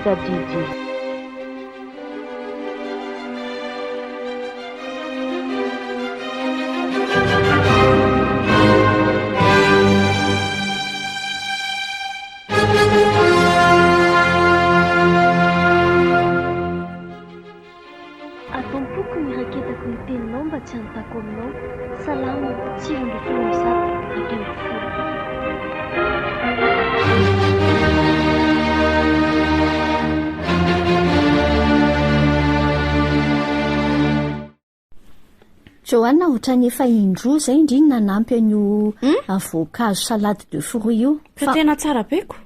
Tadidy. Ato am-poko ny raketako ny teninao mba tsy hanontako aminao. Salamo 119, 11. Johanna, ohatran'ny efa indroa izay ndry no nanampy an'io voankazo salade de fruits io. Fa tena tsara be ko.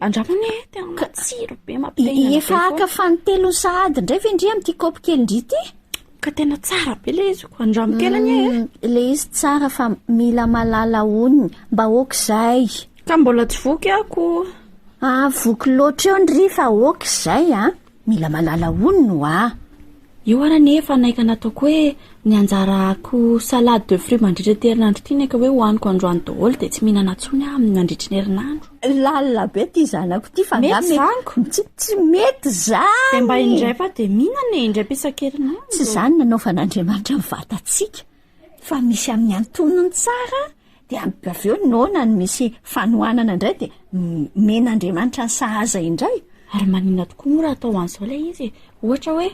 Andramo anie, tena matsiro be mampite-hihinana be Efa haka fanintelony sahady indray ve ndry amin'ity kaopy kely ndry ity? Ka tena tsara be ilay izy ko, andramo kely anie e. Ilay izy tsara fa mila malala onony, mba ok izay. Ka mbola tsy voky aho ko. Ah, voky loatra eo ndry fa ok izay a. Mila malala onony hoa. Io ary anie efa naika nataoko hoe ny anjarako salade de fruits mandritra ity herinandro ity naika hoe hohaniko androany daholo dia tsy mihinana intsony aho amin'ny mandritry ny herinandro. Lalina be ity zanako ity fa Mety angaha mety izany ko. Tsy, tsy mety izany. Dia mba indray fa dia mihinana e, indray mpisan-kerinandro. Tsy izany nanaovan'Andriamanitra ny vatantsika fa misy amin'ny antonony tsara dia avy eo noana no misy fanohanana indray dia omen'Andriamanitra ny sahaza indray. Ary maninona tokoa moa raha atao an'izao ilay izy e? Ohatra hoe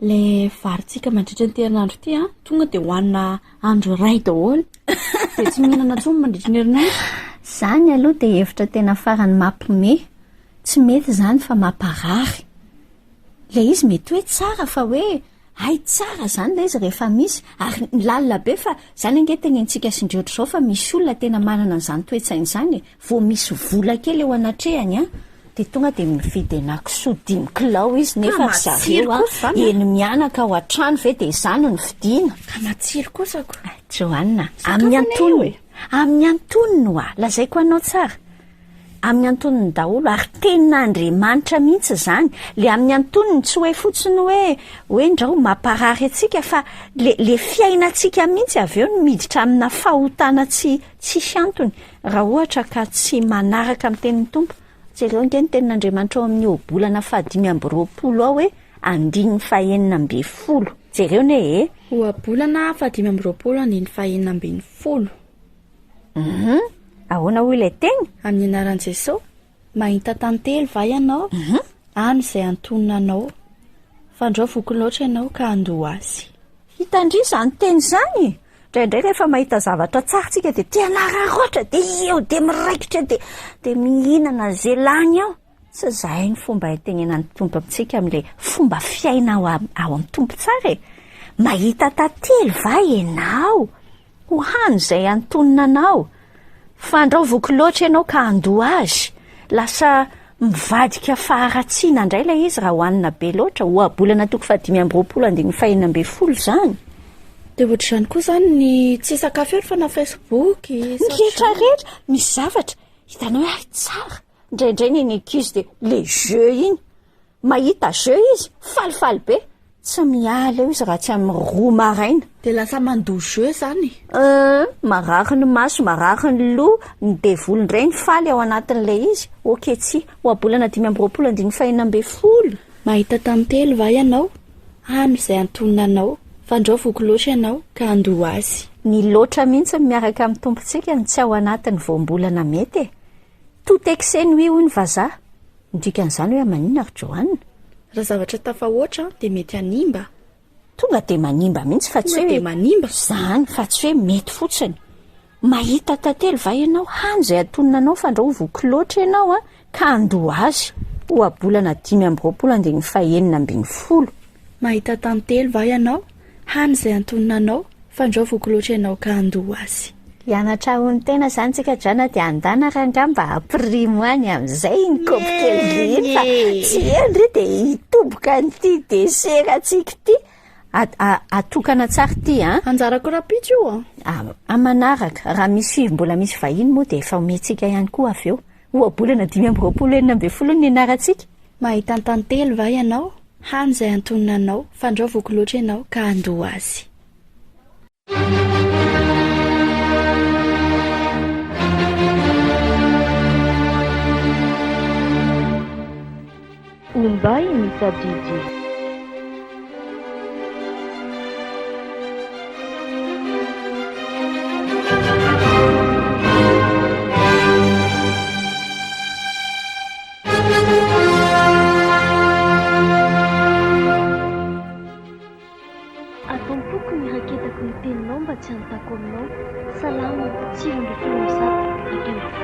ilay varintsika mandritra ny herinandro ity an, tonga dia hohanina andro iray daholo. Dia tsy mihinana intsony mandritra ny herinandro. Izany aloha dia hevitra tena farany mampime. Tsy mety izany fa mamparary. Ilay izy mety hoe tsara fa hoe Hay tsara zany ilay izy rehefa misy ary lalina be fa zany ange tenentsika sy ndry ohatr'izao fa misy olona tena manana an'izany toe-tsaina izany e, vao misy vola kely eo anatrehany an dia tonga dia mividy henakisoa dimy kilao izy nefa ry zareo an eny mianaka ao an-trano ve dia izany no vidiana. Ka matsiro kosa ko. Johanna, amin'ny antonony, amin'ny antonony hoa, lazaiko anao tsara. Amin'ny antonony daholo ary tenin'Andriamanitra mihitsy izany. Le amin'ny antonony tsy hoe fotsiny hoe hoe ndrao mamparary antsika fa le le fiainantsika mihitsy avy eo no miditra amina fahotana tsy tsisy antony raha ohatra ka tsy manaraka ny tenin'ny Tompo. Jereo ange ny tenin'Andriamanitra ao amin'ny ohabolana fahadimy amby 20 ao hoe andininy fahenina 16. Jereo ne e. Ohabolana fahadimy amby 20 andininy fahenina 16. Hum, ahoana hoy ilay teny? Amin'ny anaran'i Jesoa, mahita tantely va ianao? Hum. Ano izay antonona anao. Fandrao voky loatra ianao ka handoa azy. Hitan-dry izany teny izany? Indraindray rehefa mahita zavatra tsara tsika dia te hanararaotra, dia eo, dia miraikitra, dia dia mihinana izay lany ao. Tsy izay ny fomba itenenan'ny Tompo amintsika amin'ilay fomba fiaina ao ao amin'ny Tompo tsara e. Mahita tantely va ianao? Ho hany izay antonona anao. Fandrao voky loatra ianao ka handoa azy. Lasa mivadika faharatsiana indray ilay izy raha hohanina be loatra. Ohabolana toko fahadimy amby 20 andininy fahenina 16 izany. Dia ohatr'izany koa izany ny tsy sakafo eo fa na Facebook. Ny rehetra rehetra misy zavatra hitanao hoe hay tsara. Indraindray ny ankizy dia le jeu iny. Mahita jeu izy, falifaly be. Tsy miala eo izy raha tsy amin'ny roa maraina. Dia lasa mandoa jeu izany? Euh, marary ny maso, marary ny loha, ny devoly indray ny faly ao anatin'ilay izy. Ok tsia. Ohabolana 25 andininy fahenina 16. Mahita tantely va ianao? Hano izay antonona anao, fandrao voky loatra ianao ka handoa azy. Ny loatra mihitsy no miaraka amin'ny Tompontsika no tsy ao anatin'ny voambolana mety e. Tout excès nuit hoy ny vazaha. Ny dikan'izany hoe maninona ry Johanna? Raha zavatra tafahoatra dia mety hanimba. Tonga dia manimba mihitsy fa tsy Tonga hoe dia manimba. Izany fa tsy hoe mety fotsiny. Mahita tantely va ianao? Hano izay antonona anao fandrao voky loatra ianao a, ka handoa azy. Ohabolana 25 andininy fahenina 16. Mahita tantely va ianao? Hano izay antonona anao, fandrao voky loatra ianao ka handoa azy. Hianatra hono tena izany tsika Jana dia andana rangahy mba hampirimo any amin'izay iny kaopy kely vy iny fa tsy eo ndry dia hitoboka an'ity desert-ntsika ity. Atokana tsara ity an. Anjarako rahampitso io an. Ah, manaraka, raha misy mbola misy vahiny moa dia efa omentsika ihany koa avy eo. Ohabolana 25 16 no nianarantsika. Mahita tantely va ianao? Hano izay antonona anao, fandrao voky loatra ianao ka handoa azy. Ombay ny tadidy. Ato am-poko ny raketako ny teninao mba tsy hanontako aminao. Salamo 119.